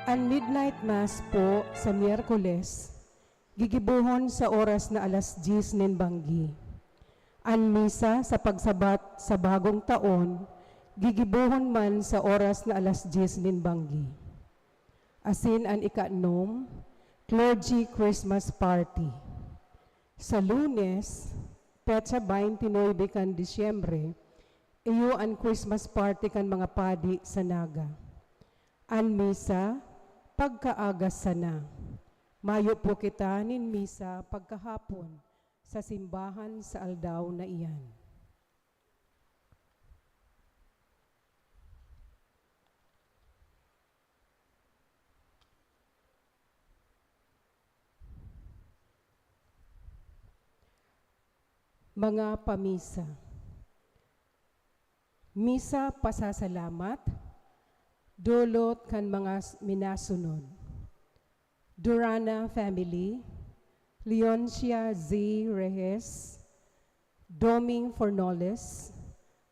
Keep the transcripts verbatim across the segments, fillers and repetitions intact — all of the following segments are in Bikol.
An midnight mass po sa Miyerkules, gigibohon sa oras na alas dyes nin banggi. An misa sa pagsabat sa bagong taon, gigibohon man sa oras na alas dyes nin banggi. Asin an ika-enam, Clergy Christmas Party. Sa Lunes, petsa baynte nuebe kan Disyembre, iyo an Christmas party kan mga padi sa Naga. An misa, pagkaaga sana. Mayo po kita nin misa pagkahapon sa simbahan sa aldaw na iyan. Mga pamisa. Misa pasasalamat, dolot kan mga s-, minasunod. Durana family, Leoncia Z Reyes, Doming Fornoles,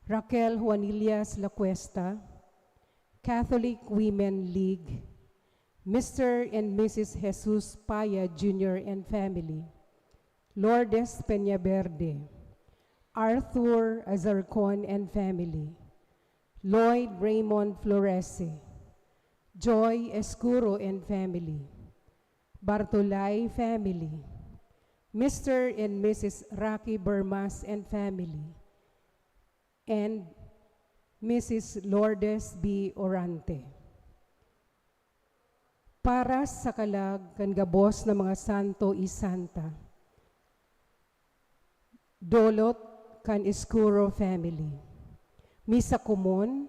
Raquel Juanillas Lacuesta, Catholic Women League, Mister and Missus Jesus Paya Junior and family, Lourdes Peñaverde, Arthur Azarcon and family, Lloyd Raymond Florese, Joy Escuro and family, Bartolay family, Mister and Missus Rocky Bermas and family, and Missus Lourdes B Orante. Para sa kalag kan gabos na mga santo y santa, dolot kan Escuro family. Misa komon,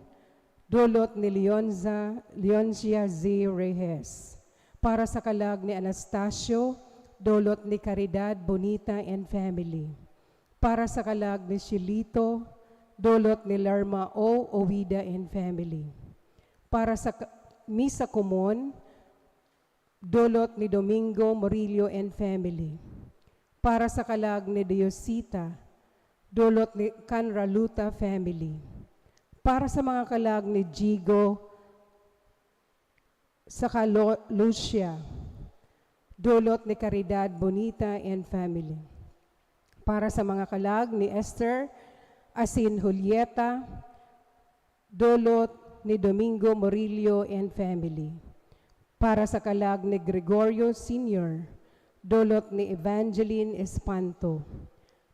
dolot ni Leonza, Leoncia Z Reyes. Para sa kalag ni Anastasio, dolot ni Caridad Bonita and family. Para sa kalag ni Chilito, dolot ni Lerma O Ovida and family. Para sa ka-, misa komon, dolot ni Domingo Murillo and family. Para sa kalag ni Diosita, dolot ni Canraluta family. Para sa mga kalag ni Jigo saka Lo-, Lucia, dolot ni Caridad Bonita and family. Para sa mga kalag ni Esther asin Julieta, dolot ni Domingo Murillo and family. Para sa kalag ni Gregorio Senior, dolot ni Evangeline Espanto.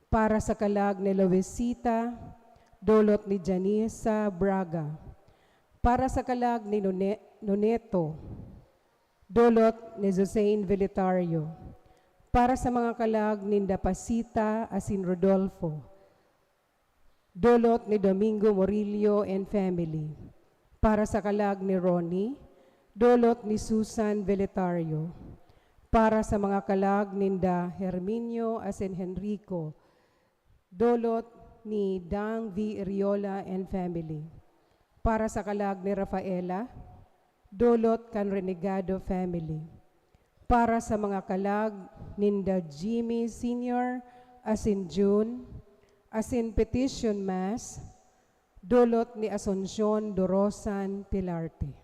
Para sa kalag ni Luisita, dolot ni Janisa Braga. Para sa kalag ni None-, Noneto, dolot ni Josein Velitario. Para sa mga kalag ninda Pasita asin Rodolfo, dolot ni Domingo Murillo and family. Para sa kalag ni Ronnie, dolot ni Susan Veletario. Para sa mga kalag ninda Herminio asin Henrico, dolot ni Dang V Iriola and family. Para sa kalag ni Rafaela, dolot kan Renegado family. Para sa mga kalag ninda Jimmy Senior asin June, asin petition mass, dolot ni Asuncion Dorosan Pilarte.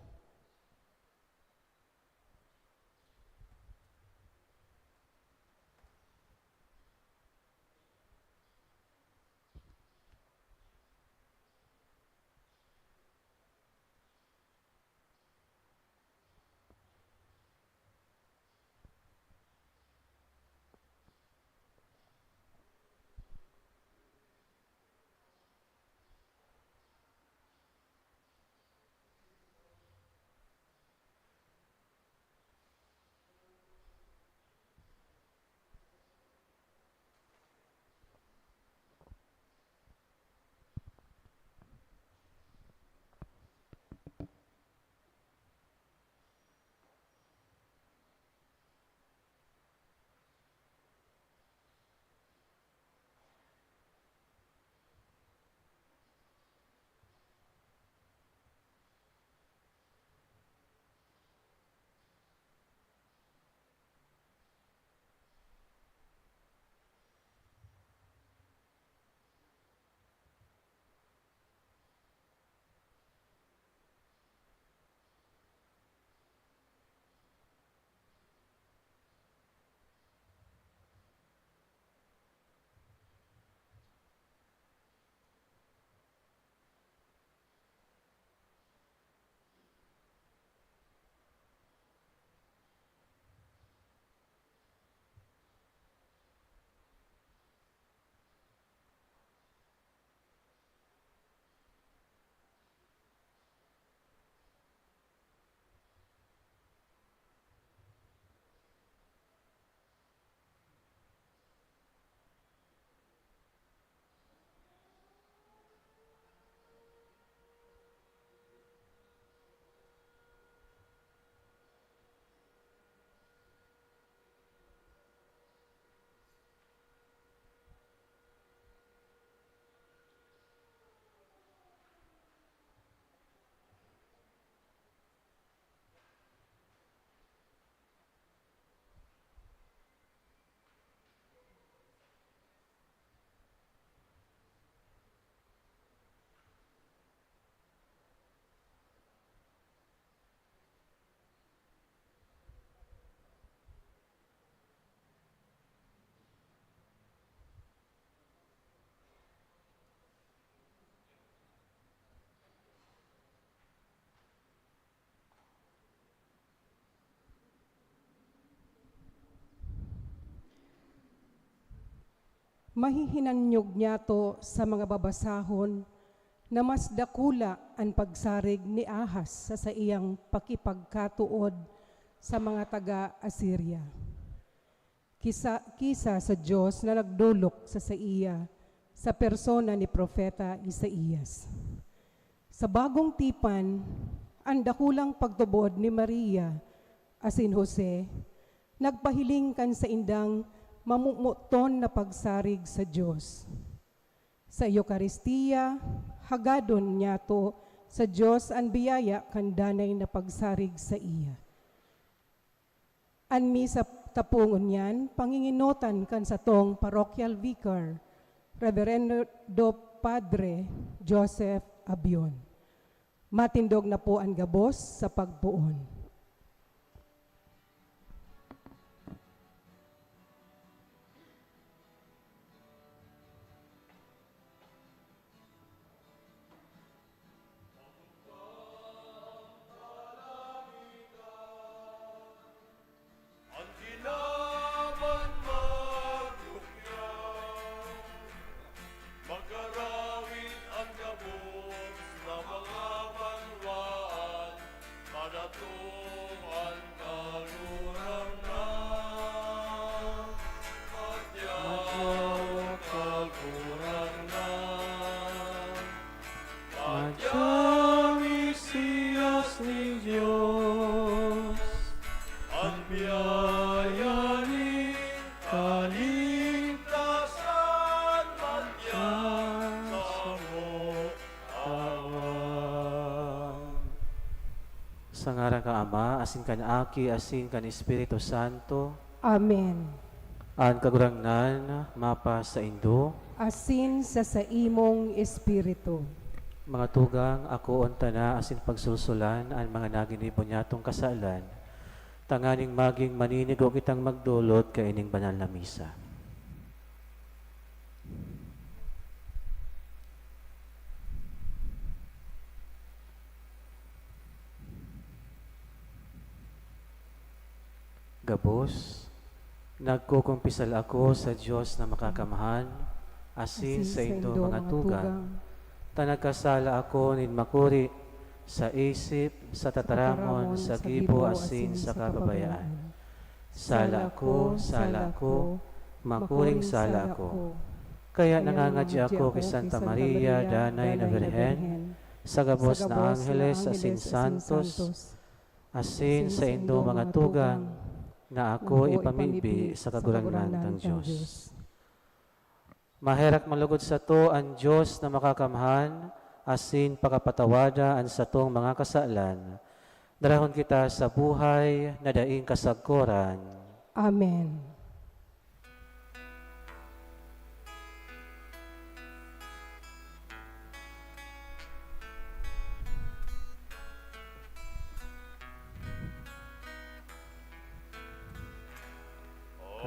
Mahihinanyog niyato sa mga babasahon na mas dakula an pagsarig ni Ahaz sa saiyang pakipagkatood sa mga taga Asiria, kisa, kisa sa Dios na nagdolok sa saiya sa persona ni Propeta Isaias. Sa bagong tipan, an dakulang pagtubod ni Maria asin Jose nagpahiling kan saindang mamomoton na pagsarig sa Dios. Sa Eukaristia, hagadon niyato sa Dios an biyaya kan danay na pagsarig saiya. An misa tapongon niyan, pangingenotan kan satong parochial vicar, Reverendo Padre Joseph Abion. Matindog na po an gabos sa pagpoon. An kinaban maglukyang, magkarawit an gabos na mga banwaan, madatong an Kagurangnan. Madya, Kagurangnan. Madya, Mesiyas nin Dios, an biyaya nin kaligtasan madya samo tawan. Sa ngaran kan Ama, asin kan Aki, asin kan Espiritu Santo. Amen. An Kagurangnan mapasaindo. Asin sa saimong espiritu. Mga tugang, akoon ta na asin pagsulsulan an mga naginibo nyatong kasalan, tanganing magin maninigo kitang magdolot kaining banal na misa. Gabos, nagkukumpisal ako sa Dios na Makakamhan, asin saindo mga tugang, ta nagkasala ako nin makuri sa isip, sa tataramon, sa gibo, asin sa kababayaan. Sala ako, sala ako, makuring sala ako. Kaya nangangadya ako ki Santa Maria, Danay na Birhen, sa gabos na angheles asin santos, asin saindo mga tugang, na ako ipamibi sa Kagurangnan tang Dios. Maherak man logod sato an Dios na Makakamhan asin pakapatawada an satong mga kasalan. Darahon kita sa buhay na daing kasagkoran. Amen.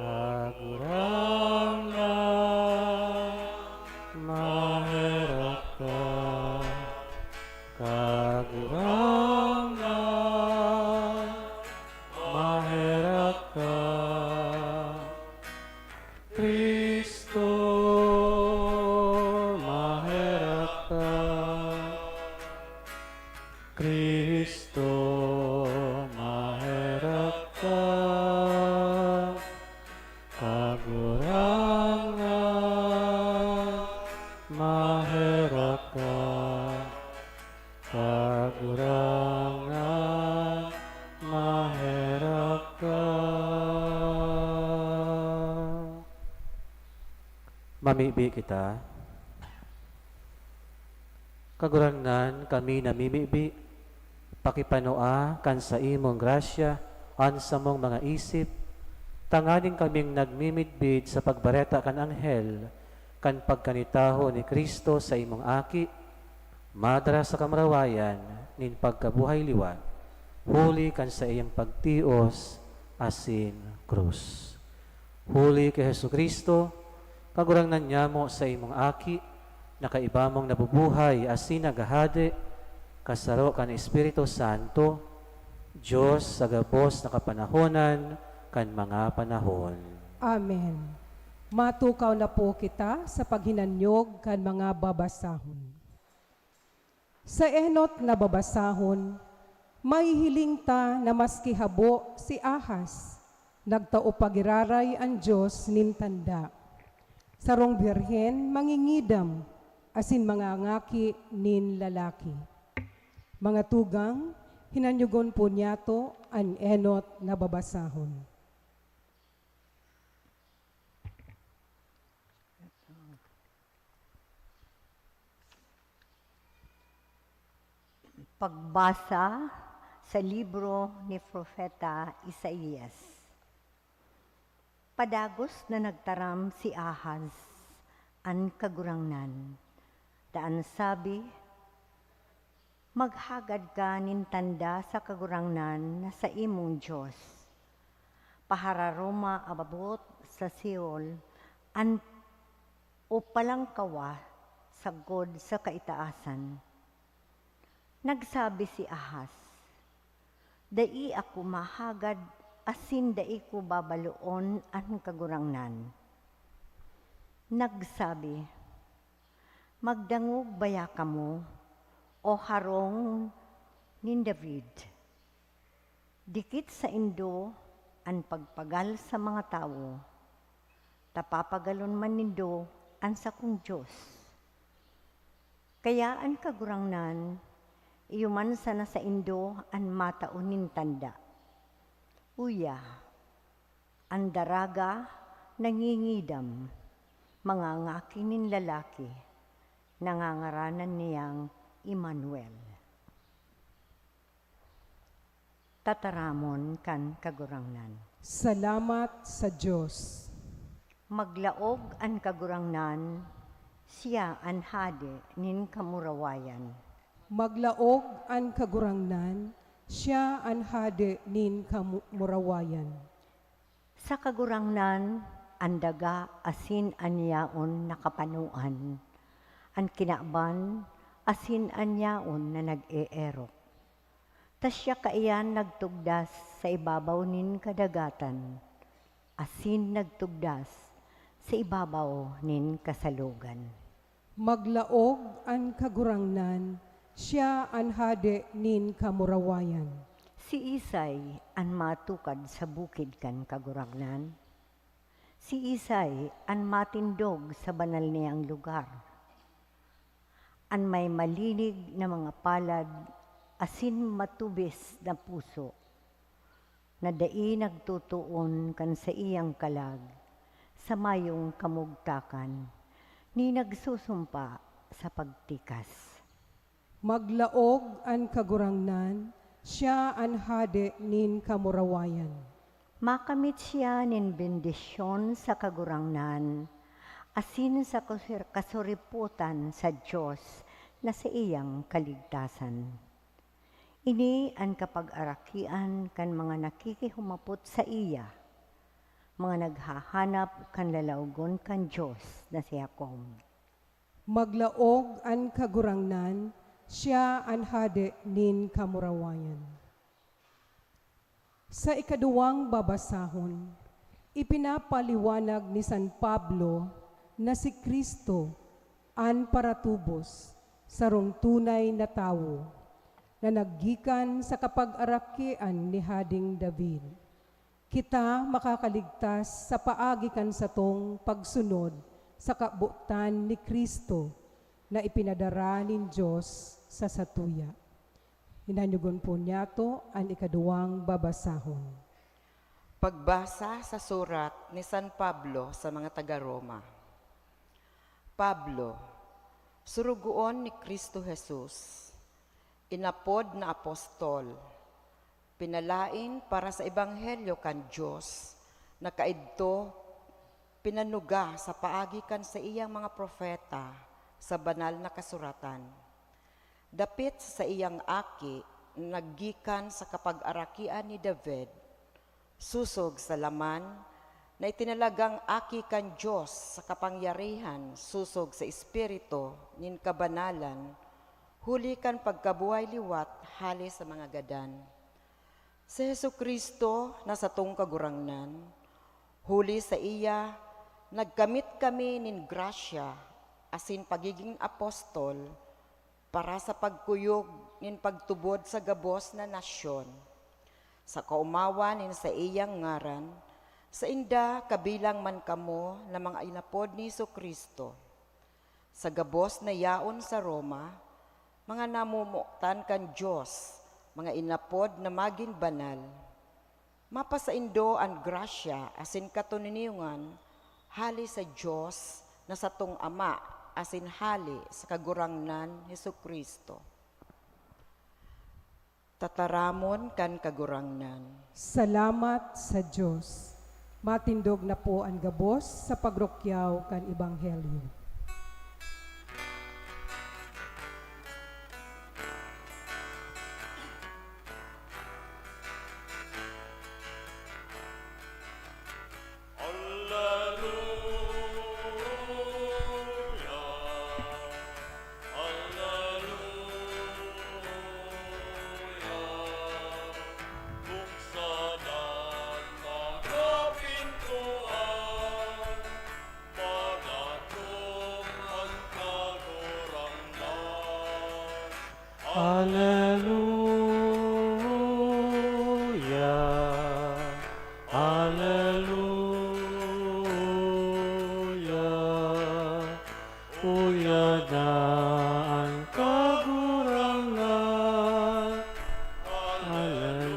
Kagurangnan, maherak ka. Kagurangnan, maherak ka. Cristo, maherak ka. Cristo, maherak ka. Kagurangnan, maherak ka. Kagurangnan, maherak ka. Mamibi kita. Kagurangnan, kami namimibi, pakipanua kan saimong grasya an samong mga isip, tanganing kaming nagmimidbid sa pagbareta kan anghel kan pagkanitaho ni Cristo, saimong Aki, madara sa kamurawayan nin pagkabuhay liwat, huli kan saiyang pagtios asin krus. Huli ki Jesu-Cristo, Kagurangnan nyamo, saimong Aki, na kaiba mong nabubuhay asin naghahade, kasaro kan Espiritu Santo, Dios sa gabos na kapanahonan kan mga panahon. Amen. Matukaw na po kita sa paghinanyog kan mga babasahon. Sa enot na babasahon, mahihiling ta na maski habo si Ahaz, nagtao pa giraray an Dios nin tanda. Sarong birhen mangingidam asin mangangaki nin lalaki. Mga tugang, hinanyogon po niyato an enot na babasahon. Pagbasa sa libro ni Propeta Isaias. Padagos na nagtaram si Ahaz, an Kagurangnan, ta an sabi, "Maghagad ka nin tanda sa Kagurangnan na saimong Dios. Pahararoma abot sa Seol an o palangkawa sagkod sa kaitaasan." Nagsabi si Ahaz, "Dai ako mahagad asin dai ko babaloon an Kagurangnan." Nagsabi, "Magdangog baya kamo, O harong nin David! Dikit saindo an pagpagal sa mga tawo, ta papagalon man nindo an sakong Dios. Kaya an Kagurangnan, iyo man sana saindo an matao nin tanda. Uya, an daraga nangingidam, mangangaki nin lalaki, nangangaranan niyang Emmanuel." Tataramon kan Kagurangnan. Salamat sa Dios. Maglaog an Kagurangnan, siya an Hade nin kamurawayan. Maglaog an Kagurangnan, siya an Hade nin kamurawayan. Sa Kagurangnan, an daga asin an yaon nakapanoan, an kinaban asin an yaon na nag-eerok. Ta siya kaiyan nagtugdas sa ibabaw nin kadagatan, asin nagtugdas sa ibabaw nin kasalogan. Maglaog an Kagurangnan, siya an Hade nin kamurawayan. Siisay an matukad sa bukid kan Kagurangnan? Siisay an matindog sa banal niyang lugar? An may malinig na mga palad asin matubis na puso, na dai nagtutuon kan saiyang kalag sa mayong kamugtakan, ni nagsusumpa sa pagtikas. Maglaog an Kagurangnan, siya an Hade nin kamurawayan. Makamit siya nin bendisyon sa Kagurangnan, asin sa kasur-, kasuripotan sa Dios na saiyang kaligtasan. Ini an kapag-arakian kan mga nakikihumapot saiya, mga naghahanap kan lalaogon kan Dios na si Jacob. Maglaog an Kagurangnan, siya an Hade nin kamurawayan. Sa ikaduwang babasahon, ipinapaliwanag ni San Pablo na si Cristo, an paratubos, sarong tunay na tawo, na naggikan sa kapag-arakian ni Hading David. Kita makakaligtas sa paagi kan satong pagsunod sa kabotan ni Cristo na ipinadara nin Dios sa satuya. Hinanyogon po niyato an ikaduwang babasahon. Pagbasa sa surat ni San Pablo sa mga taga Roma. Pablo, surugoon ni Cristo Jesus, inapod na apostol, pinalaen para sa ebanghelyo kan Dios, na kaidto pinanuga sa paagi kan saiyang mga propeta sa Banal na Kasuratan. Dapit sa saiyang Aki, naggikan sa kapag-arakian ni David, sosog sa laman, na itinalagang Aki kan Dios sa kapangyarihan sosog sa Espiritu nin kabanalan, huli kan pagkabuhay liwat hale sa mga gadan. Si Jesu-Cristo na satong Kagurangnan, huli saiya, Nagkamit kami nin grasya asin pagigin apostol para sa pagkuyog nin pagtubod sa gabos na nasyon. Sa kaomawan nin saiyang ngaran, sainda kabilang man kamo na mga inapod ni Jesu-Cristo. Sa gabos na yaon sa Roma, mga namomotan kan Dios, mga inapod na magin banal. Mapasaindo an grasya asin katoninongan hale sa Dios na satong Ama asin hale sa Kagurangnan Jesu-Cristo. Tataramon kan Kagurangnan. Salamat sa Dios. Matindog na po an gabos sa pagrukyaw kan Ebanghelyo. Alleluia, alleluia. Buksan an mga pintoan, pag-atom an Kagurangnan. Alleluia, alleluia. Uya na an Kagurangnan. Alleluia.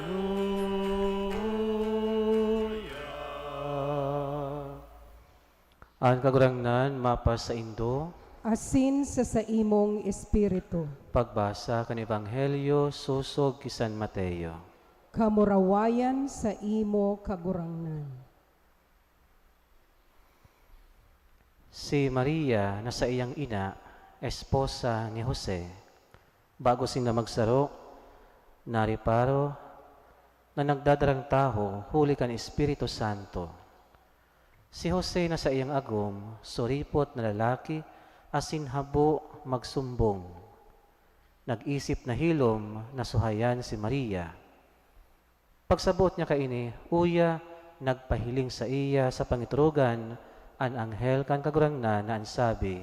An Kagurangnan mapasaindo. Asin sa saimong espiritu. Pagbasa kan Ebanghelyo sosog ki San Mateo. Kamurawayan saimo, Kagurangnan. Si Maria na saiyang ina, esposa ni Jose, bago sinda magsaro, nareparo na nagdadarang tawo huli kan Espiritu Santo. Si Jose na saiyang agom, suripot na lalaki asin habo magsumbong. Nag-isip na hilom na suhayan si Maria. Pagsaboot niya kaini, uya, nagpahiling saiya sa pangiturugan an anghel kan Kagurangnan na an sabi,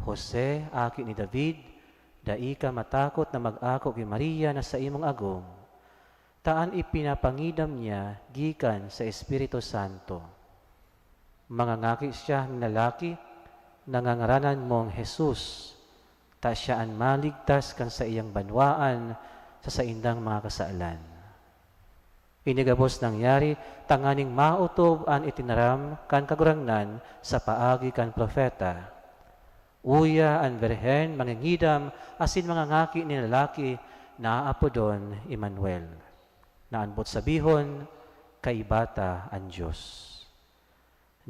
"Jose, aki ni David, dai ka matakot na mag-ako ki Maria na saimong agom, ta an ipinapangidam niya gikan sa Espiritu Santo. Mangangaki siya nin lalaki na ngangaranan mong Jesus, ta siya an maligtas kan saiyang banwaan sa saindang mga kasalan." Ini gabos nangyari tanganing maotob an itinaram kan Kagurangnan sa paagi kan propeta, "Uya, an birhen mangingidam asin mangangaki nin lalaki na aapodon Emmanuel," na an boot sabihon, "Kaiba ta an Dios."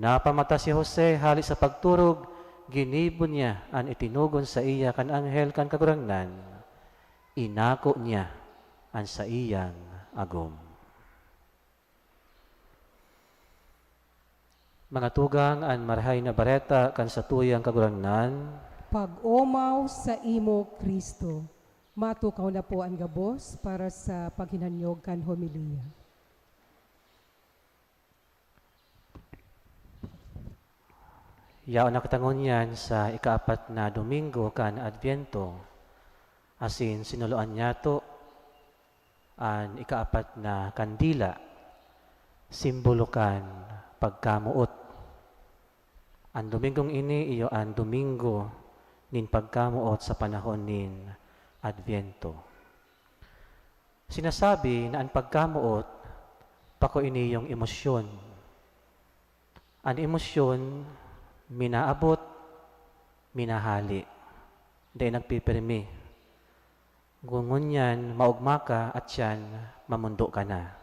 Napamata si Jose hale sa pagturog, ginibo niya an itinugon saiya kan anghel kan Kagurangnan. Inako niya an saiyang agom. Mga tugang, an Marahay na Bareta kan satuyang Kagurangnan. Pag-omaw saimo, Cristo. Matukaw na po an gabos para sa paghinanyog kan homilya. Yaon na kita ngunyan sa ikaapat na Domingo kan Adbyento, asin sinuloan niyato an ikaapat na kandila, simbolo kan pagkamoot. An Domingong ini iyo an Domingo nin pagkamoot sa panahon nin Adbyento. Sinasabi na an pagkamoot bako ini yung emosyon. An emosyon, minaabot, minahali, dai nagpipirmi. Ngunyan, maogma ka, at siyan, mamundo ka na.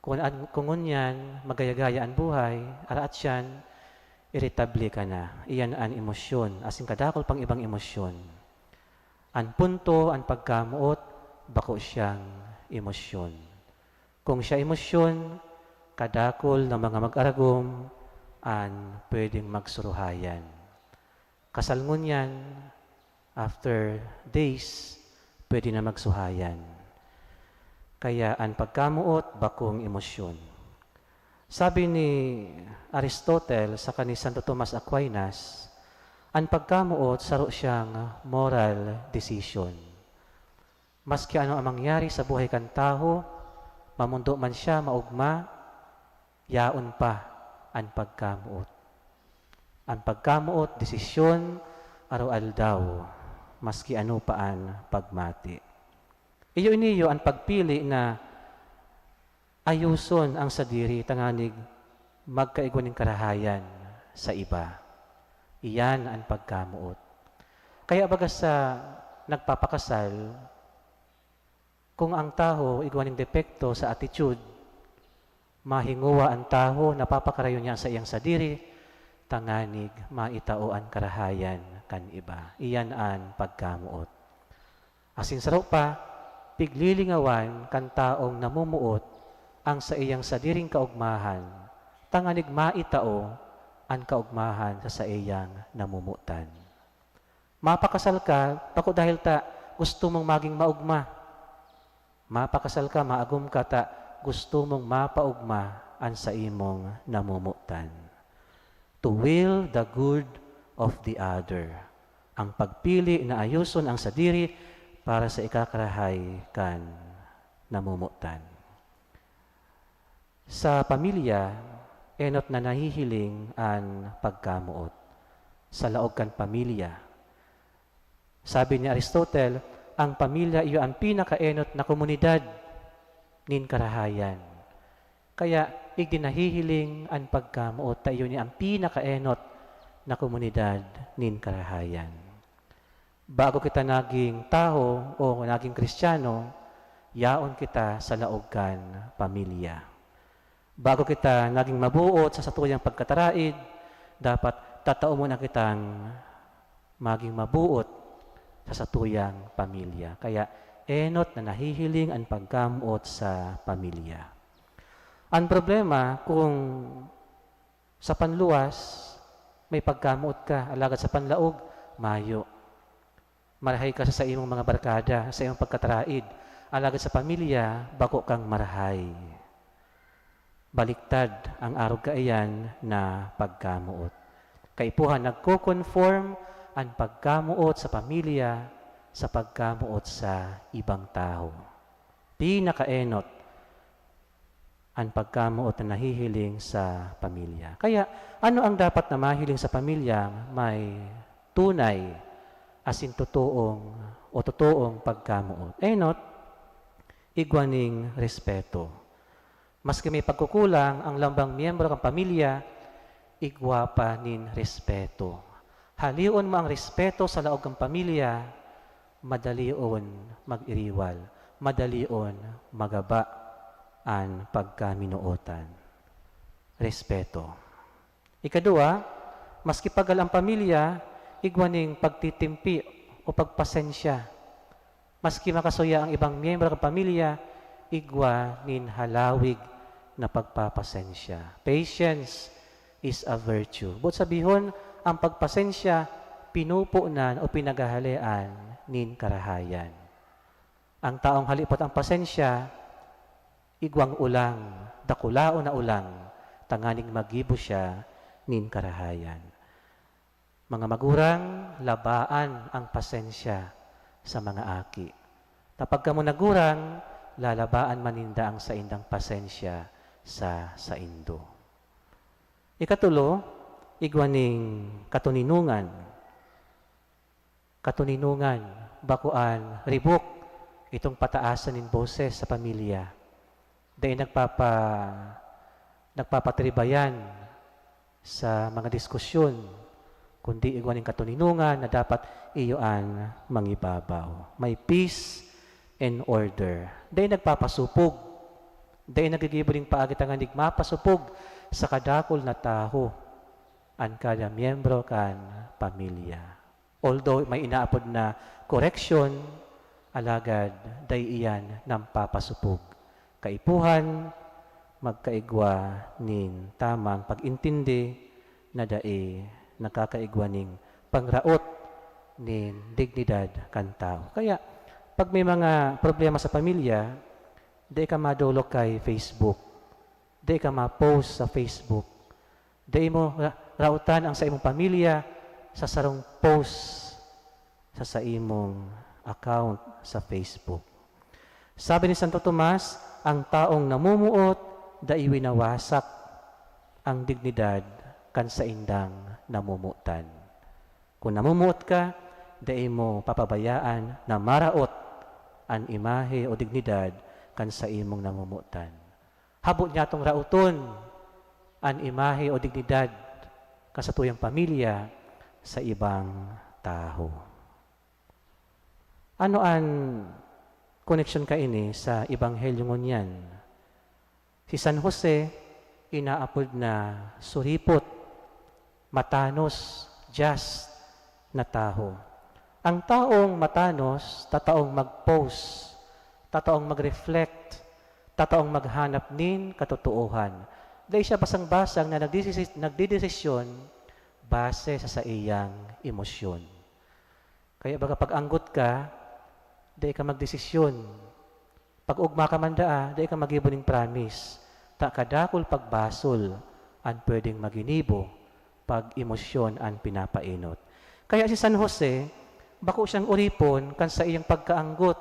Kung an-, kung ngunyan, magaya-gaya an buhay, araat siyan, iritable ka na. Iyan an emosyon, asin kadakul pang ibang emosyon. An punto, an pagkamoot, bako siyang emosyon. Kung siya emosyon, kadakul na mga mag-aragom an pwedeng magsuruhayan. Kasal ngunyan, after days, pwede na magsuhayan. Kaya an pagkamoot, bakong emosyon. Sabi ni Aristotle saka ni Santo Tomas Aquinas, an pagkamoot saro siyang moral decision. Maski ano ang mangyari sa buhay kan tawo, mamondo man siya maogma, yaon pa an pagkamoot. An pagkamoot, desisyon, araw-aldaw, maski ano pa an pagmati. Iyo ini iyo an pagpili na ayoson ang sadiri tanganing magkaigwa nin karahayan sa iba. Iyan an pagkamoot. Kaya baga sa nagpapakasal, kung ang tawo igwa nin depekto sa attitude, mahingowa an tawo, napapakarayo niya sa iyang sadiri, tanganing maitao an karahayan kan iba. Iyan an pagkamoot. Asin saro pa, piglilingawan kan taong namumuot ang saiyang sadiring kaogmahan, tanganing maitao an kaogmahan sa saiyang namomotan. Mapakasal ka, bako dahil ta gusto mong maging maogma. Mapakasal ka, maagom ka ta gusto mong mapaogma an saimong namomotan. To will the good of the other. Ang pagpili na ayoson ang sadiri para sa ikakarahay kan namomotan. Sa pamilya, enot na nahihiling an pagkamoot. Sa laog kan pamilya, sabi ni Aristotle, ang pamilya iyo an pinakaenot na komunidad nin karahayan. Kaya, igdi nahihiling an pagkamoot ta iyo ni an pinakaenot na komunidad nin karahayan. Bago kita naging tawo o naging Kristiyano, yaon kita sa laog kan pamilya. Bago kita naging mabuot sa satuyang pagkataraid, dapat tatao muna kitang maging mabuot sa satuyang pamilya. Kaya, enot na nahihiling an pagkamoot sa pamilya. Ang problema, kung sa panluwas, may pagkamoot ka, alagad sa panlaog, mayo. Marahay ka sa saimong mga barkada, sa imong pagkataraid, alagad sa pamilya, bako kang marahay. Baliktad ang arog kaiyan na pagkamoot. Kaipuhan, nagko-conform an pagkamoot sa pamilya sa pagkamoot sa ibang tawo. Pinakaenot an pagkamoot na nahihiling sa pamilya. Kaya, ano ang dapat na mahiling sa pamilya may tunay asin totoong o totoong pagkamoot? Enot, igwa ning respeto. Maski may pagkukulang ang lambang miyembro kan pamilya, igwa pa nin respeto. Halion mo ang respeto sa laog kan pamilya, madalion mag-iriwal, madalion magaba an pagkaminootan. Respeto. Ikadua, maski pagal ang pamilya, igwa ning pagtitimpi o pagpasensya. Maski makasuya ang ibang miyembro kan pamilya, igwa nin halawig na pagpapasensya. Patience is a virtue. Boot sabihon, ang pagpasensya, pinupunan o pinaghahalean nin karahayan. Ang taong halipot ang pasensya, igwang ulang, dakulaon na ulang, tanganing maggibo siya nin karahayan. Mga magurang, labaan ang pasensya sa mga aki. Ta pagkamo nagurang, lalabaan man ninda ang saindang pasensya sa saindo. Ikatulo, igwa ning katoninongan. Katoninongan, bako an ribok, itong pataasan nin boses sa pamilya. Dai nagpapa-, nagpapatiribayan sa mga diskusyon, kundi igwa ning katoninongan na dapat iyo an mangibabaw. May peace and order. Dai nagpapasupog. Dai naggigibo nin paagi tanganing mapasupog sa kadakul na tawo an kada miyembro kan pamilya. Although may inaapod na koreksyon, alagad dai iyan nampapasupog. Kaipuhan, magkaigwa nin tamang pag-intindi na dai nakakaigwa nin pangraot nin dignidad kan tawo. Kaya, pag may mga problema sa pamilya, dai ka madolok kay Facebook. Dai ka ma-post sa Facebook. Dai mo ra-, raotan ang saimong pamilya sa sarong post sa saimong account sa Facebook. Sabi ni Santo Tomas, "Ang taong namumuot, dai winawasak ang dignidad kan saindang namumutan." Kun namumuot ka, dai mo papabayaan na maraot an imahe o dignidad kan saimong namumutan. Habo niyatong raoton an imahe o dignidad kan satuyang pamilya sa ibang tawo. Ano an koneksyon kaini sa Ebanghelyo ngunyan? Si San Jose inaapod na suripot, matanos, just na tawo. Ang taong matanos, tataong mag-pause, tataong mag-reflect, tataong maghanap nin katotoohan. Dai siya basang-basang na nagdesisi-, nagdedesisyon base sa saiyang emosyon. Kaya baga pag-anggot ka, dai ka magdesisyon. Pag-ugma ka man daa, dai ka maggibo nin promise. Ta kadakul pagbasol an pwedeng maginibo pag emosyon an pinapainot. Kaya si San Jose, bako siyang oripon kan saiyang pagkaanggot,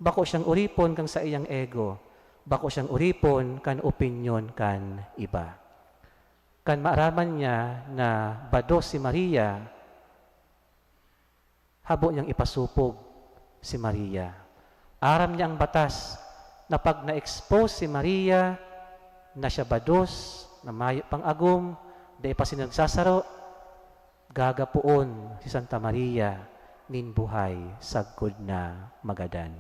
bako siyang oripon kan saiyang ego, bako siyang oripon kan opinyon kan iba. Kan maaraman niya na bados si Maria, habo niyang ipasupog si Maria. Aram niya ang batas na pag na-expose si Maria na siya bados, na mayo pang agom, dai pa siya nagsasaro, gagapoon si Santa Maria nin buhay sagkod na magadan.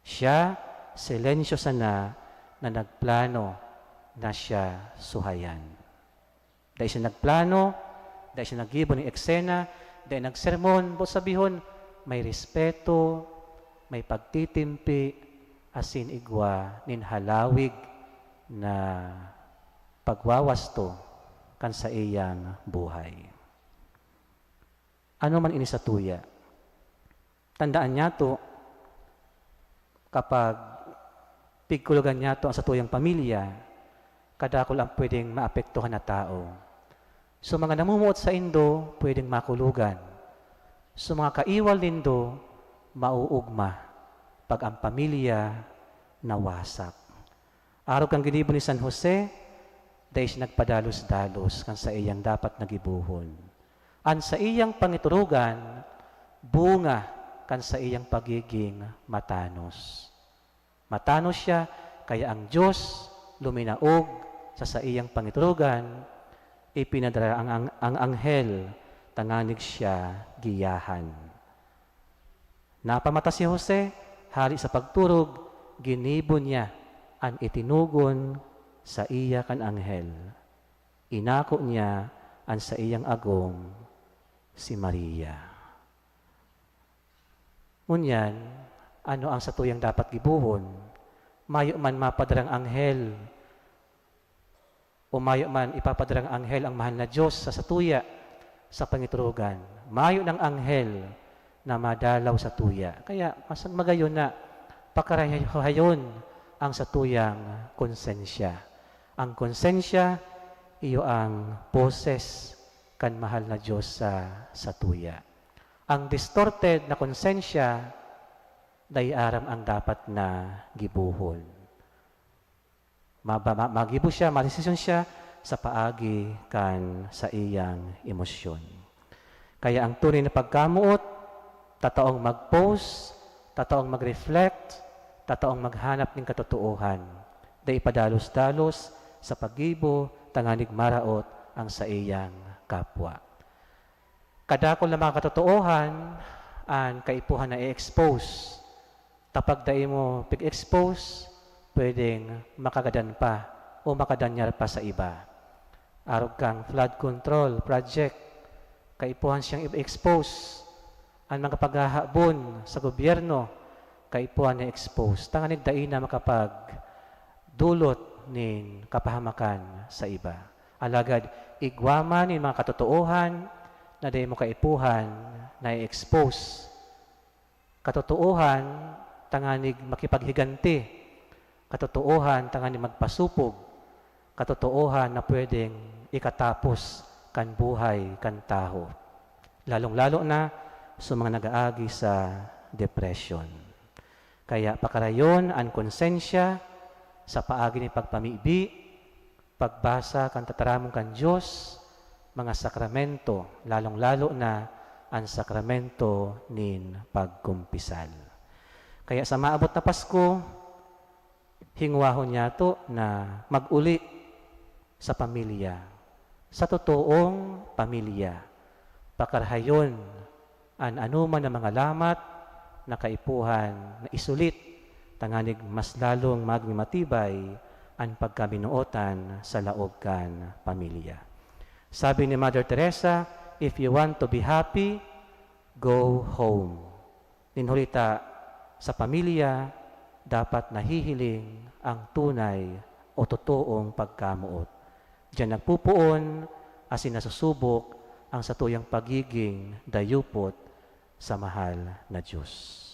Siya, silensyo sana na nagplano na siya suhayan. Dai siya nagplano, dai siya naggibo nin eksena, dai nagsermon, boot sabihon, may respeto, may pagtitimpi, asin igwa nin halawig na pagwawasto kan saiyang buhay. Ano man ini satuya? Tandaan niyato, kapag pigkulugan niyato ang satuyang pamilya, kadakul ang pwedeng maapektuhan na tao. So, mga namumuot saindo, pwedeng makulugan. So, mga kaiwal nindo, mauugma pag ang pamilya nawasak. Arog kan ginibo ni San Jose, dai siya nagpadalos-dalos kan saiyang dapat na gibohon. An saiyang pangiturugan, bunga kan saiyang pagiging matanos. Matanos siya, kaya ang Dios luminaog sa saiyang pangiturugan, ipinadara ang, ang, ang anghel tanganing siya giyahan. Napamata si Jose, hale sa pagturog, ginibo niya an itinugon saiya kan anghel. Inako niya an saiyang agom, si Maria. Ngunyan, ano ang satuyang dapat gibohon? Mayo man mapadarang anghel o mayo man ipapadarang anghel ang mahal na Dios sa satuya sa pangiturugan. Mayo nang anghel na madalaw satuya. Kaya mas magayon na pakarahayon ang satuyang konsensya. Ang konsensya, iyo ang boses kan mahal na Dios sa satuya. Ang distorted na konsensya, dai aram ang dapat na gibohon. Maba-, ma-, magibo siya, madesisyon siya sa paagi kan saiyang emosyon. Kaya ang tunay na pagkamoot, tataong mag-pause, tataong mag-reflect, tataong maghanap nin katotoohan. Dai padalos-dalos sa paggibo tanganing maraot ang saiyang kapwa. Kadakul na mga katotoohan an kaipuhan na i-expose. Ta pag dai mo pig-expose, pwedeng makagadan pa o makadanyar pa sa iba. Arog kang flood control project, kaipuhan siyang i-expose. An mga paghahabon sa gobyerno, kaipuhan na i-expose. Tanganing dai na makapagdulot nin kapahamakan sa iba. Alagad igwa man nin mga katotoohan na dai mo kaipuhan na i-expose. Katotoohan tanganing makipaghiganti. Katotoohan tanganing magpasupog. katotoohan na pwedeng ikatapos kan buhay kan tawo, lalong-lalo na sa mga nag-aagi sa depression. Kaya pakarayon an konsensya sa paagi nin pagpamibi, pagbasa kan tataramon kan Dios, mga sakramento, lalong-lalo na an sakramento nin pagkumpisal. Kaya sa maabot na Pasko, hingwahon niyato na mag-uli sa pamilya, sa totoong pamilya. Pakarahayon an anoman na mga lamat na kaipuhan na isulit, tanganing mas lalong magin matibay an pagkaminootan sa laog kan pamilya. Sabi ni Mother Teresa, "If you want to be happy, go home." Nin huli ta, sa pamilya, dapat nahihiling ang tunay o totoong pagkamoot. Diyan nagpupoon asin nasusubok ang satuyang pagiging dayupot sa mahal na Diyos.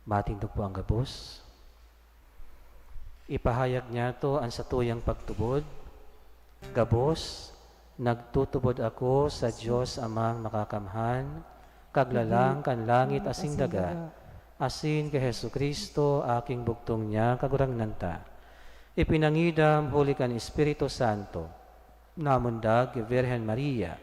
Matindog po ang gabos. Ipahayag niyato an satuyang pagtubod. Gabos, nagtutubod ako sa Dios Amang Makakamhan, Kaglalang kan langit asin daga, asin ki Jesu-Cristo, aking bugtong niya, Kagurangnan ta. Ipinangidam huli kan Espiritu Santo, namundag ki Birhen Maria,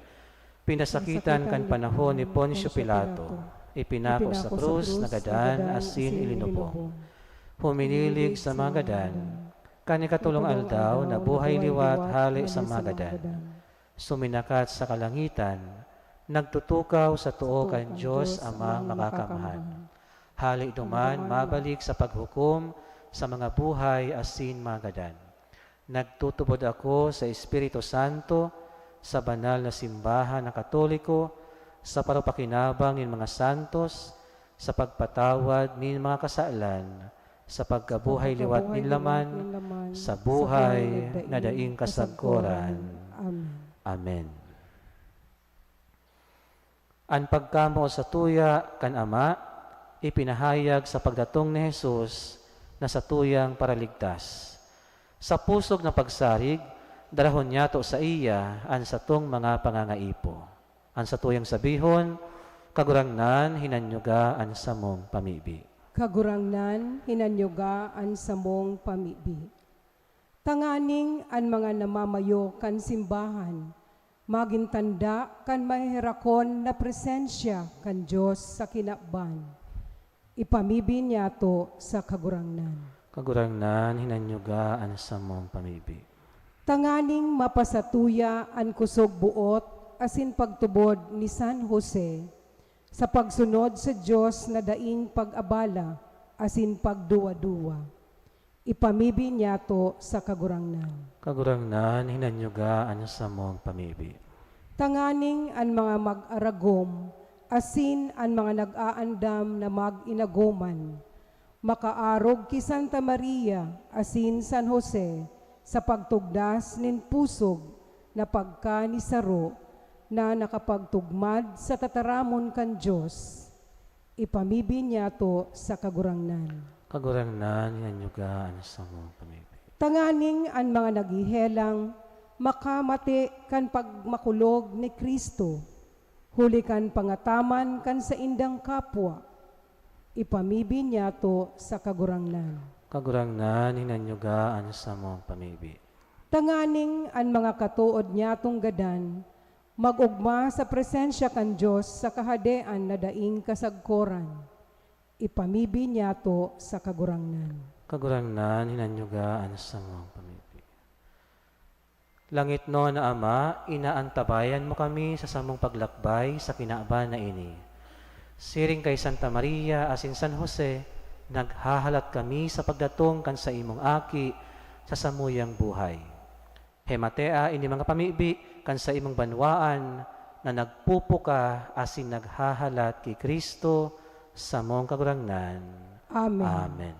pinasakitan kan panahon ni Poncio Pilato, ipinako sa krus, nagadan asin ilinubong. Huminilig sa mga gadan, kan ikatolong aldaw, nabuhay liwat hale sa mga gadan. Suminakat sa kalangitan, nagtutukaw sa too kan Dios Amang Makakamhan. Hale duman, mabalik sa paghukom sa mga buhay asin mga gadan. Nagtutubod ako sa Espiritu Santo, sa banal na simbahan na Katoliko, sa parupakinabang nin mga santos, sa pagpatawad nin mga kasalan, sa pagkabuhay liwat nin laman, sa buhay na daing kasagkoran. Amen. An pagkamoot satuya kan Ama, ipinahayag sa pagdatong ni Jesus na satuyang Paraligtas. Sa pusog na pagsarig, darahon niyato saiya an satong mga pangangaipo. An satuyang sabihon, "Kagurangnan, hinanyuga an samong pamibi." Kagurangnan, hinanyuga an samong pamibi. Tanganing an mga namamayo kan simbahan magin tanda kan maheherakon na presensya kan Dios sa kinaban. Ipamibi niyato sa Kagurangnan. Kagurangnan, hinanyuga an samong pamibi. Tanganing mapasatuya an kusog boot asin pagtubod ni San Jose sa pagsunod sa Dios na daing pag-abala asin pagduwa-duwa. Ipamibi niyato sa Kagurangnan. Kagurangnan, hinanyuga an samong pamibi. Tanganing an mga mag-aragom asin an mga nag-aandam na mag-inagoman makaarog ki Santa Maria asin San Jose sa pagtugdas nin pusog na pagkanisaro na nakapagtugmad sa tataramon kan Dios. Ipamibi niyato sa Kagurangnan. Kagurangnan, hinanyuga an samong pamibi. Tanganing an mga naghehelang makamate kan pagmakulog ni Cristo, huli kan pangataman kan saindang kapwa. Ipamibi niyato sa Kagurangnan. Kagurangnan, hinanyuga an samong pamibi. Tanganing an mga katood niyatong gadan mag-ogma sa presensya kan Dios sa Kahadean na daing kasagkoran. Ipamibi niyato sa Kagurangnan. Kagurangnan, hinanyuga an samong pamibi. Langitnon na Ama, inaantabayan mo kami sa samong paglakbay sa kinaban na ini. Siring kay Santa Maria asin San Jose, naghahalat kami sa pagdatong kan saimong Aki sa samuyang buhay. Hematea ini mga pamibi kan saimong banwaan na nagpupuka asin naghahalat ki Cristo, samong Kagurangnan. Amen. Amen.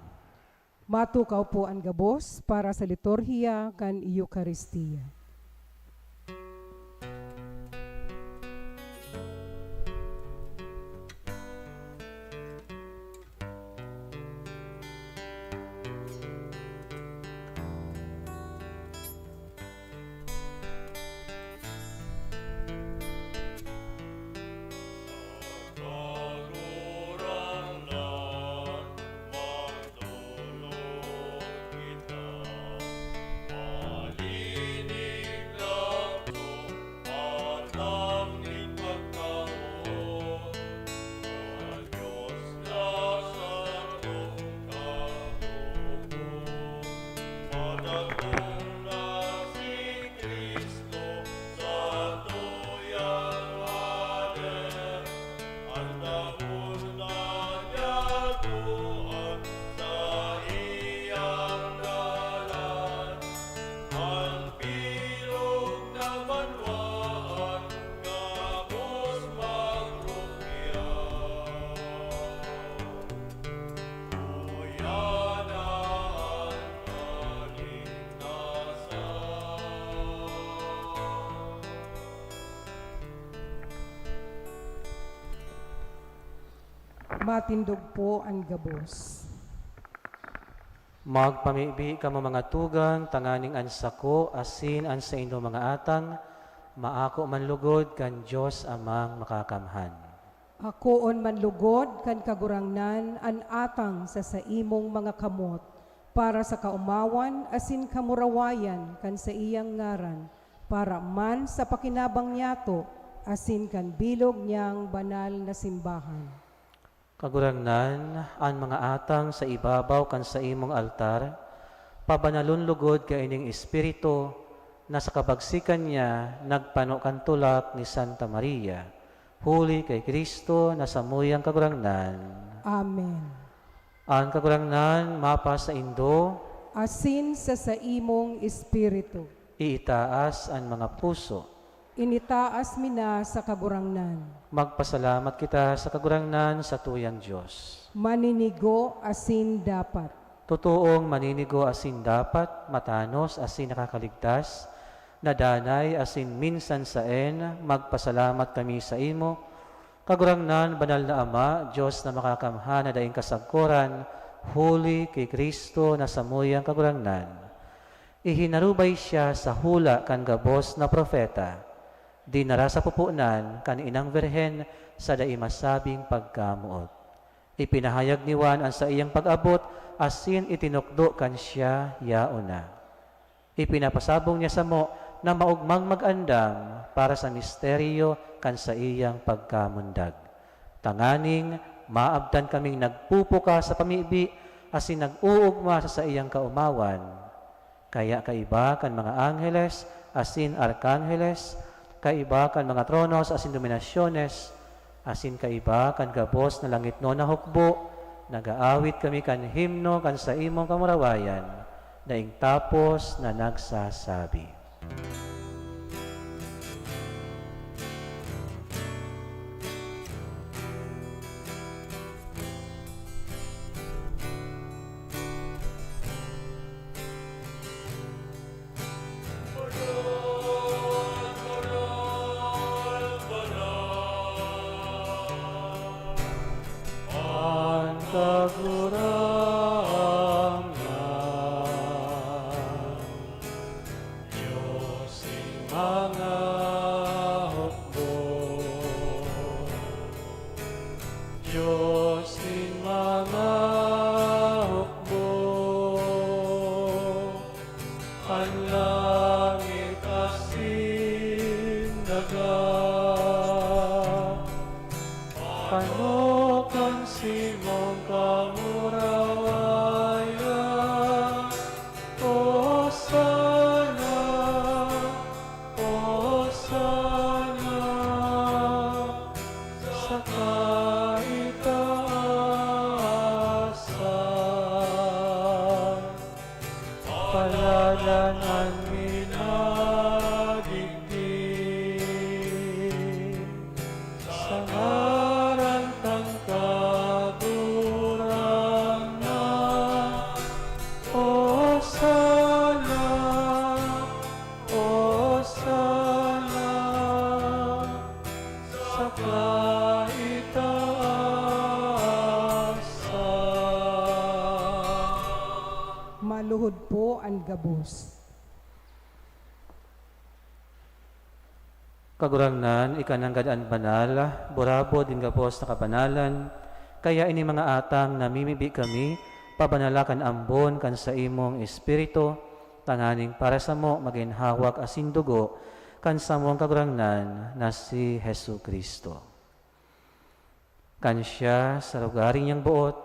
Matukaw po an gabos para sa liturhiya kan Eukaristia. Matindog po an gabos. Magpamibi kamo, mga tugang, tanganing an sako asin an saindo mga atang maako man lugod kan Dios Amang Makakamhan. Akoon man lugod kan Kagurangnan an atang sa saimong mga kamot, para sa kaomawan asin kamurawayan kan saiyang ngaran, para man sa pakinabang niyato asin kan bilog niyang banal na simbahan. Kagurangnan, an mga atang sa ibabaw kan saimong altar, pabanalon logod kaining Espiritu na sa kabagsikan niya nagpano kan tulak ni Santa Maria, huli ki Cristo na samuyang Kagurangnan. Amen. An Kagurangnan mapasaindo. Asin sa saimong espiritu. Iitaas an mga puso. Initaas mi na sa Kagurangnan. Magpasalamat kita sa Kagurangnan, satuyang Dios. Maninigo asin dapat. Totoong maninigo asin dapat, matanos asin nakakaligtas, na danay asin minsan saen, magpasalamat kami saimo, Kagurangnan, Banal na Ama, Dios na Makakamhan na daing kasagkoran, huli ki Cristo na samuyang Kagurangnan. Ihinarubay siya sa hula kan gabos na propeta, dinara sa pupunan kan Inang Birhen sa dai masabing pagkamoot. Ipinahayag ni Juan an saiyang pag-abot asin itinukdo kan siya yaon na. Ipinapasabong niya samo na maogmang mag-andam para sa misteryo kan saiyang pagkamundag, tanganing maabtan kaming nagpupuka sa pamibi asin nag-oogma sa saiyang kaomawan. Kaya kaiba kan mga angheles asin arkangheles, kaiba kan mga tronos asin dominasyones, asin kaiba kan gabos na langitnon na hukbo, nag-aawit kami kan himno kan saimong kamurawayan, daing tapos na nagsasabi. An Kagurangnan, Dios nin mga hukbo, Dios nin mga hukbo. An langit asin daga, pano kan saimong kamurawayan. Hosana, Hosana. po an gabos. Kagurangnan, ika nanggad an banal, burabod nin gabos na kabanalan, kaya ini mga atang namimibi kami, pabanala kan ambon kan saimong Espiritu, tanganing para samo magin hawak asin dugo kan samong Kagurangnan na si Jesu-Cristo. Kan siya, sa lugaring niyang boot,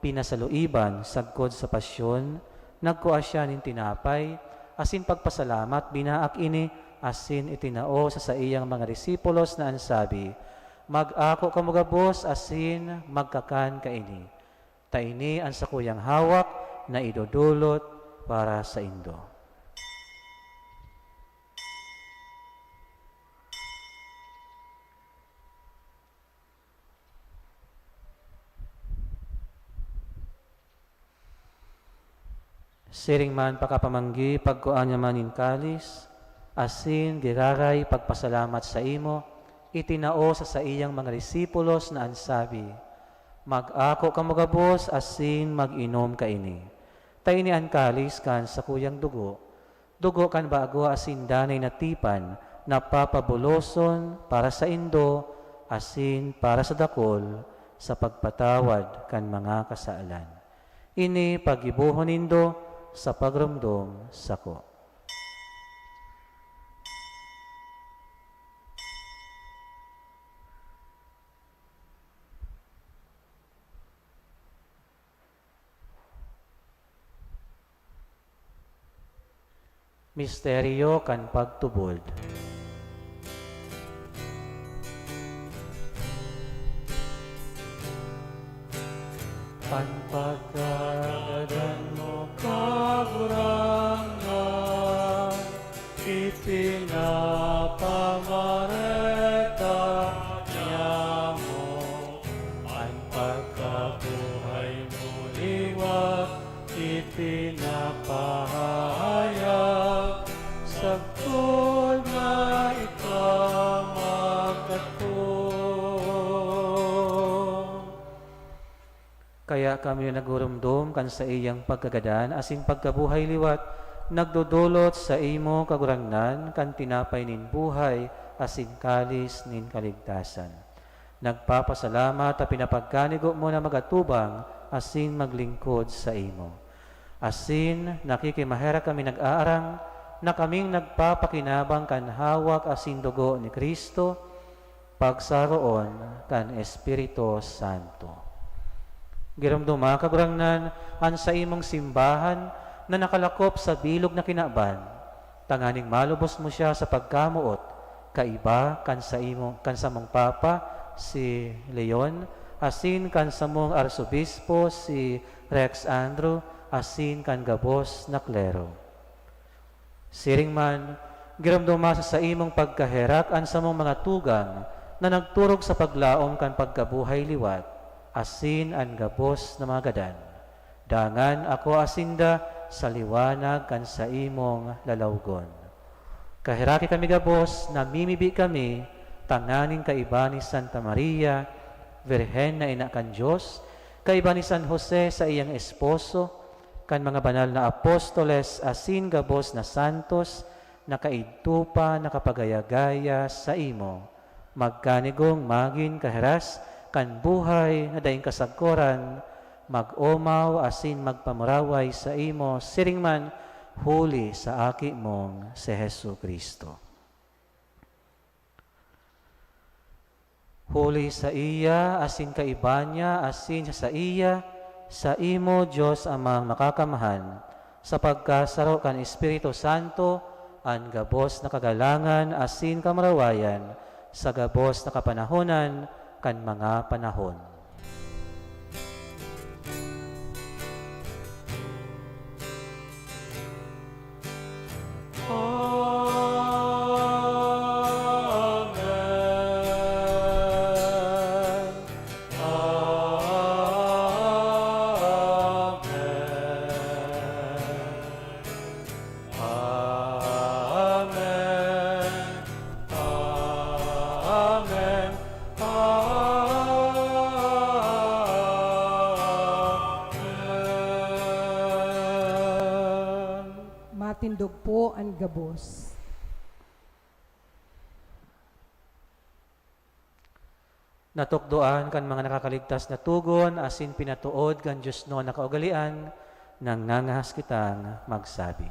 pinasaluiban sagkod sa pasyon, nagkua siya nin tinapay, asin pagpasalamat, binaak ini, asin itinao sa saiyang mga disipulos na an sabi, "Mag-ako kamo gabos asin magkakan kaini. Ta ini an sakuyang hawak na idodolot para saindo." Siring man pakapamanggi, pagkua niya man nin kalis, asin giraray pagpasalamat saimo, itinao sa saiyang mga disipulos na an sabi, "Mag-ako kamo gabos asin mag-inom kaini. Ta ini an kalis kan sakuyang dugo, dugo kan bago asin danay na tipan na papabuloson para saindo asin para sa dakul sa pagpatawad kan mga kasalan. Ini paggibohon nindo sa pagromdom sako." Misteryo kan pagtubod. An pagkagadan mo, Kagurangnan, ipinapamareta niamo. An pagkabuhay mo liwat ipinapahayag, sagkod na ika magkatong. Kaya kami na nagruromdom kan saiyang pagkagadan asin pagkabuhay liwat, nagdodolot saimo, Kagurangnan, kan tinapay nin buhay asin kalis nin kaligtasan. Nagpapasalamat ta pinapagkanigo mo na mag-atubang asin maglingkod saimo. Asin nakikimaherak kami nag-aarang na kaming nagpapakinabang kan hawak asin dugo ni Cristo, pagsaroon kan Espiritu Santo. Giromdoma, Kagurangnan, an saimong simbahan na nakalakop sa bilog na kinaban, tanganing malubos mo siya sa pagkamoot, kaiba kan saimo, kan samong Papa, si Leon, asin kan samong Arsobispo, si Rex Andrew, asin kan gabos na klero. Siring man, giromdoma sa saimong pagkaherak an samong mga tugang na nagturog sa paglaom kan pagkabuhay liwat, asin an gabos na mga gadan. Dangan akoa sinda sa liwanag kan saimong lalawgon. Kaheraki kami gabos, namimibi kami tanganing kaiba ni Santa Maria, Birhen na ina kan Dios, kaiba ni San Jose, saiyang esposo, kan mga banal na apostoles asin gabos na santos na kaidto pa nakapagaya-gaya saimo, magkanigong magin kahiras kan buhay na daing kasagkoran, mag-omaw asin magpamuraway saimo siring man huli sa Aki mong si Jesu-Cristo. Huli saiya, asin kaiba niya, asin sa saiya, saimo, Dios Amang Makakamhan, sa pagkasaro kan Espiritu Santo, an gabos na kagalangan asin kamurawayan sa gabos na kapanahonan kan mga panahon. Amen. Amen. Amen. Amen. po an gabos. Natukdoan kan mga nakakaligtas na togon asin pinatood kan diosnon na kaugalean, nangangahas kitang magsabi.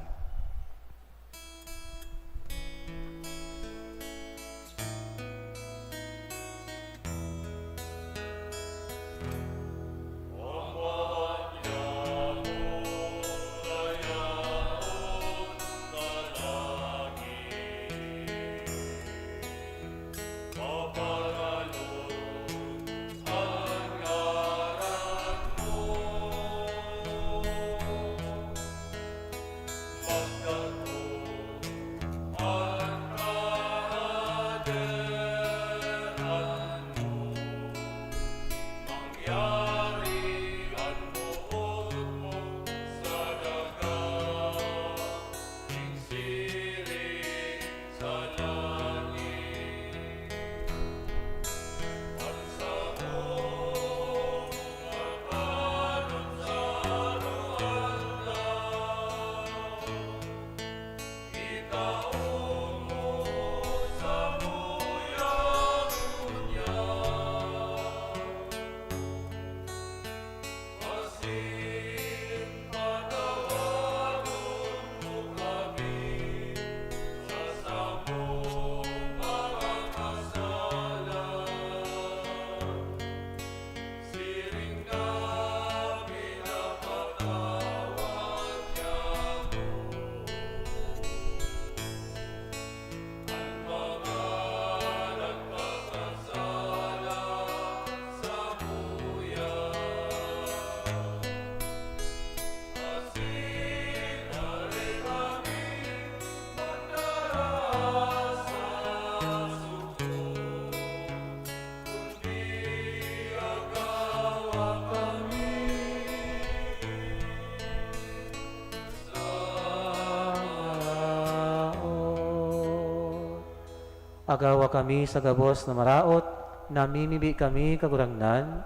Agawa kami sa gabos na maraot, namimibi kami, Kagurangnan,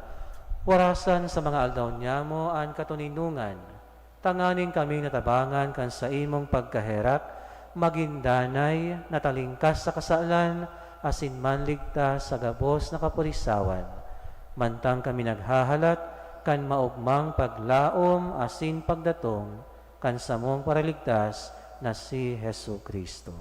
warasan sa mga aldaw niyamo an katoninongan, tanganing kami natabangan kan saimong pagkaherak, magin danay, natalingkas sa kasalan, asin manligtas sa gabos na kapurisawan, mantang kami naghahalat kan maogmang paglaom asin pagdatong kan samong Paraligtas na si Jesu-Cristo.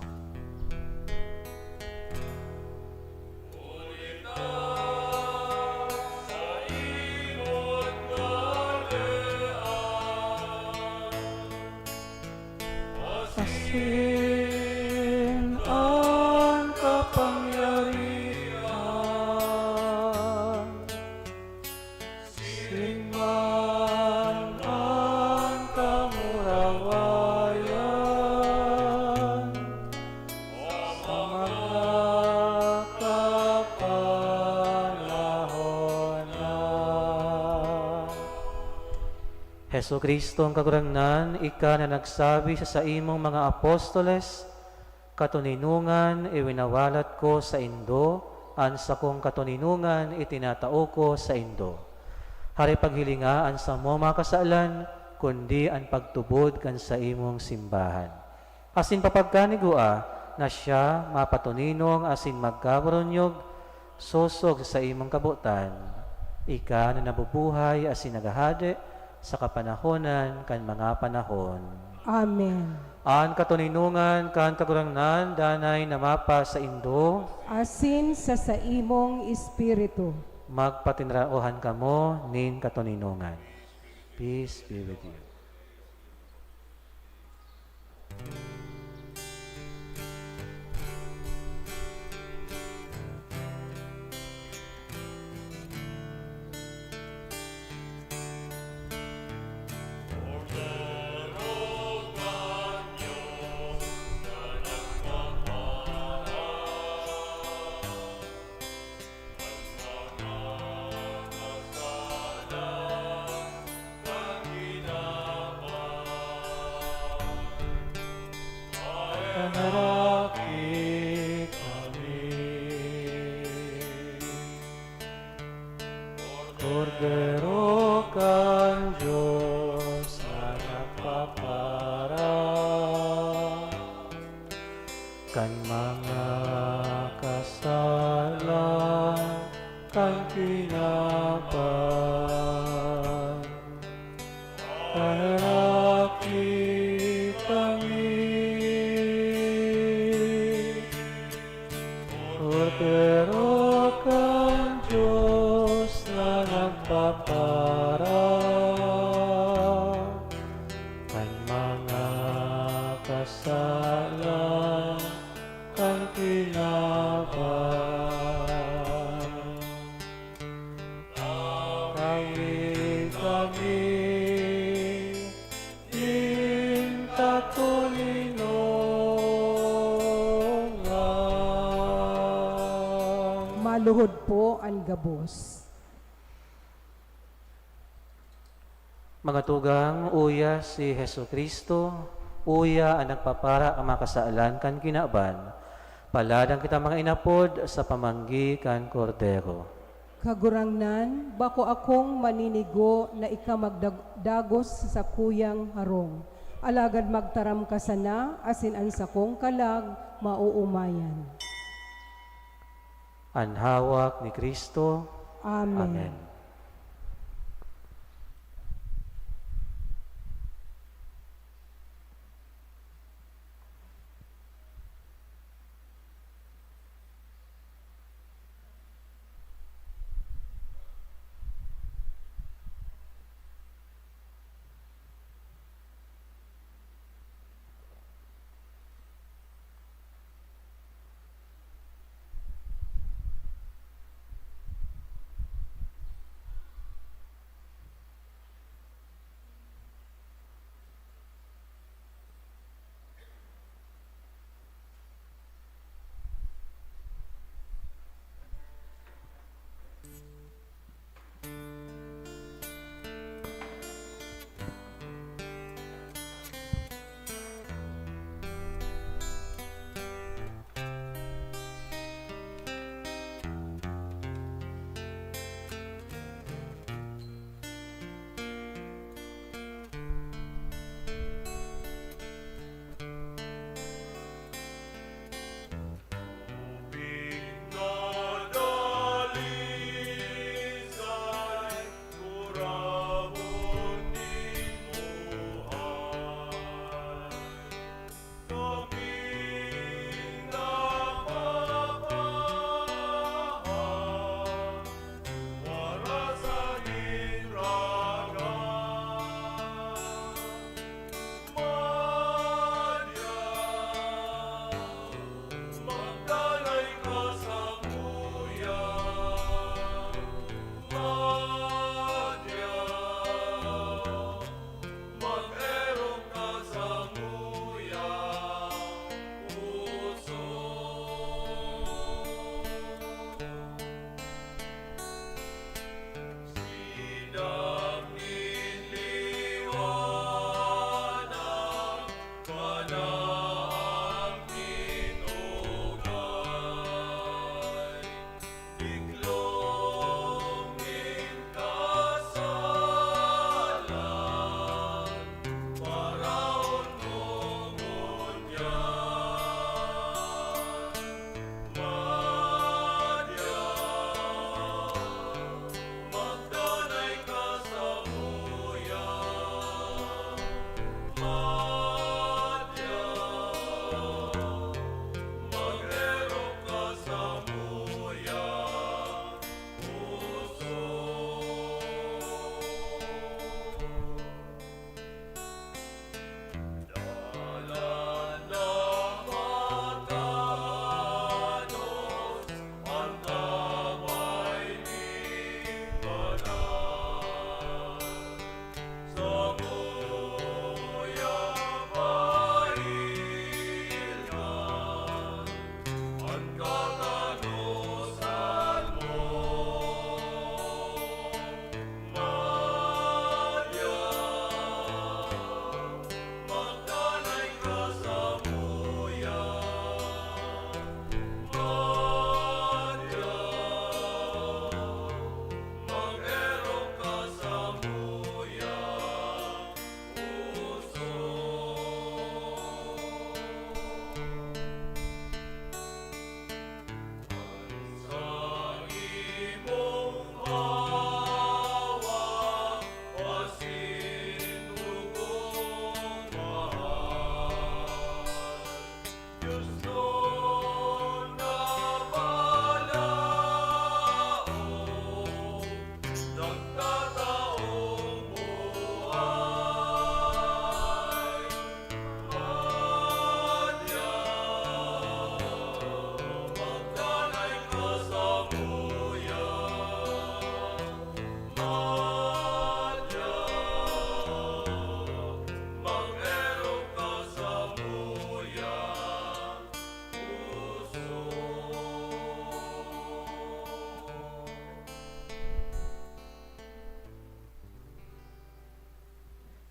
Asin an kapangyarihan, asin man an kamurawayan sa mga kapanahon na. Jesu-Cristong Kagurangnan, ika na nagsabi sa saimong mga apostoles, "Katoninongan iwinawalat ko saindo, an sakong katoninongan itinatao ko saindo." Hare paghilinga an samong mga kasalan, kundi an pagtubod kan saimong simbahan. Asin papagkanigua na siya mapatoninong asin magkaburunyog, sosog sa saimong kabotan, ika na nabubuhay asin naghahade sa kapanahonan kan mga panahon. Amen. An katoninongan kan Kagurangnan danay na mapasaindo. Asin sa saimong espiritu. Magpatinraohan kamo nin katoninongan. Peace be with you. mga kasalan kan kinaban. Karaki kami, Kordero kan Dios na nagpapara kan mga kasalan kan kinaban. Tawi kami nin katoninongan. Maluhod po an gabos. Mga tugang, uya si Jesu-Cristo, uya an nagpapara kan mga kasalan kan kinaban. Paladan kita, mga inapod, sa pamanggi kan Kordero. Kagurangnan, bako akong maninigo na ika magdag-, dagos sa sakuyang harong. Alagad magtaram ka sana, asin an sakong kalag maoomayan. An hawak ni Cristo. Amen. Amen.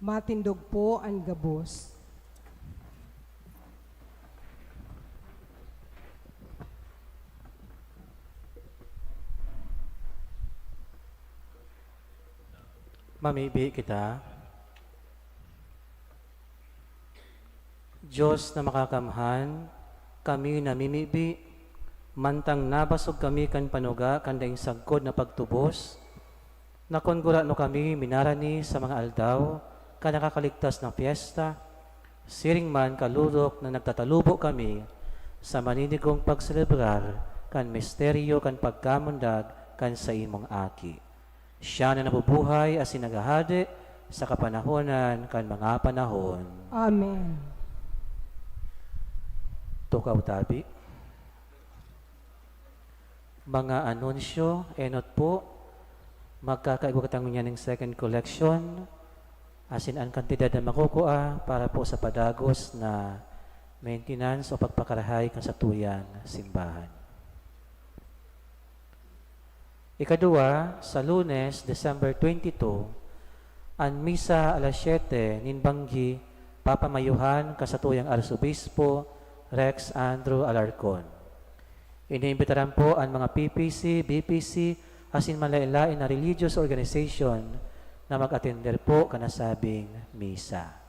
Matindog po an gabos. Mamibi kita. Dios na makakamhan, kami namimibi, mantang nabasog kami kan panuga kan daing sagkod na pagtubos, na kun gurano kami minarani sa mga aldaw kan nakakaligtas na pyesta, siring man kalurok na nagtatalubo kami sa maninigong pagselebrar kan misteryo kan pagkamundag kan saimong Aki. Siya na nabubuhay asin naghahade sa kapanahonan kan mga panahon. Amen. Tukaw tabi. Mga anunsyo, enot po, magkakaigwa kita ngunyan nin second collection, asin an kantidad na makukua para po sa padagos na maintenance o pagpakarahay kan satuyang simbahan. Ikaduwa, sa Lunes, December twenty-two, an misa alas siyete nin banggi papamayohan kan satuyang Arsobispo Rex Andrew Alarcon. Iniimbitaran po an mga P P C, B P C, asin manlaen-laen na religious organization na mag-atender po kan nasabing misa.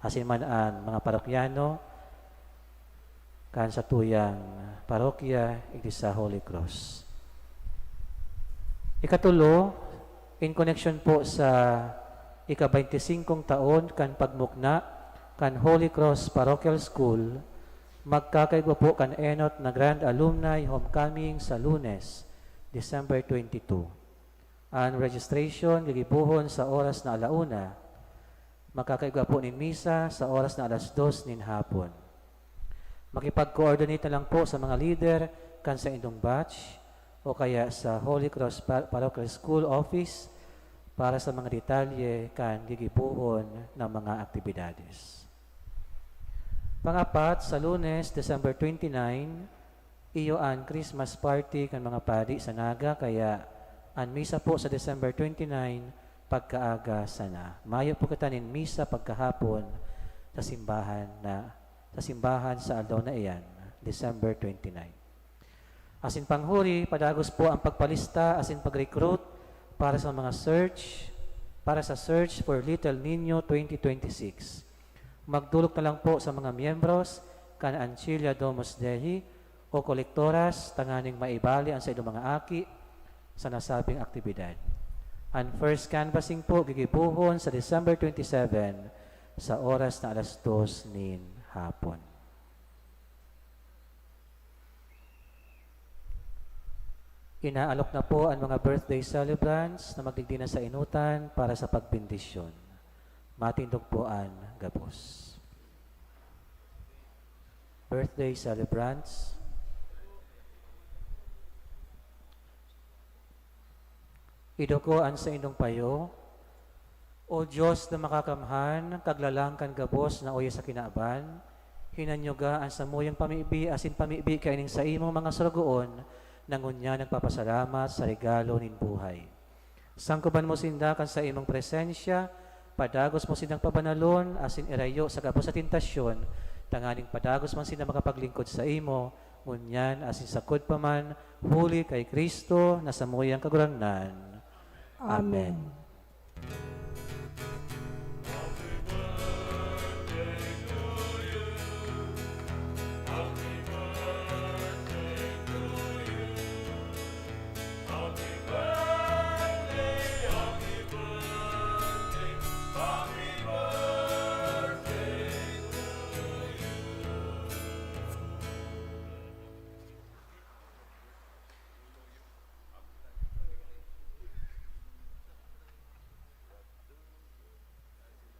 Asin man an mga parokyano kan satuyang parokya, Iglesia Holy Cross. Ikatulo, in connection po sa ika-baynti singkong taon kan pagmugna kan Holy Cross Parochial School, magkakaigwa po kan enot na Grand Alumni Homecoming sa Lunes, December twenty-two. An registration gigibohon sa oras na ala una. Magkakaigwa po nin misa sa oras na alas dos nin hapon. Makipag-coordinate na lang po sa mga leader kan saindong batch o kaya sa Holy Cross Pa-, Parochial School Office para sa mga detalye kan gigibohon na mga aktibidades. Pangapat, sa Lunes, December twenty-nine, iyo an Christmas party kan mga padi sa Naga, kaya an misa po sa December twenty-nine, pagkaaga sana. Mayo po kita nin misa pagkahapon sa simbahan na, sa simbahan sa aldaw na iyan, December twenty-nine. Asin panghuri, padagos po an pagpalista asin pag-recruit para sa mga search, para sa search for Little Niño twenty twenty-six. Magdolok na lang po sa mga miyembros kan Ancilla Domus Dei o kolektoras tanganing maibali an saindong mga aki sa nasabing aktibidad. An first canvassing po gigibohon sa December twenty-seven sa oras na alas dos nin hapon. Inaalok na po an mga birthday celebrants na magdigdi na sa enotan para sa pagbendisyon. Matindog po an gabos. Birthday celebrants, iduko an saindong payo. O Dios na makakamhan, Kaglalang kan gabos na uya sa kinaban, hinanyuga an samuyang pamibi asin pamibi kaining saimong mga sorogoon na ngunyan nagpapasalamat sa regalo nin buhay. Sangkoban mo sinda kan saimong presensya, padagos mo sindang pabanalon asin irayo sa gabos na tentasyon, tanganing padagos man sinda makapaglingkod saimo, ngunyan asin sagkod pa man, huli ki Cristo na samuyang Kagurangnan. Amen. Amen.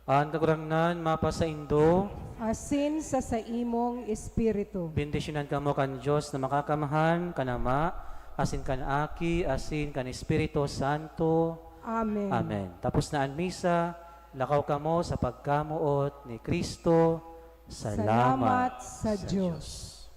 An Kagurangnan mapasaindo. Asin sa saimong espiritu. Bendisyonan kamo kan Dios na Makakamhan, kan Ama, asin kan Aki, asin kan Espiritu Santo. Amen. Amen. Tapos na an misa, lakaw kamo sa pagkamoot ni Cristo. Salamat sa Dios.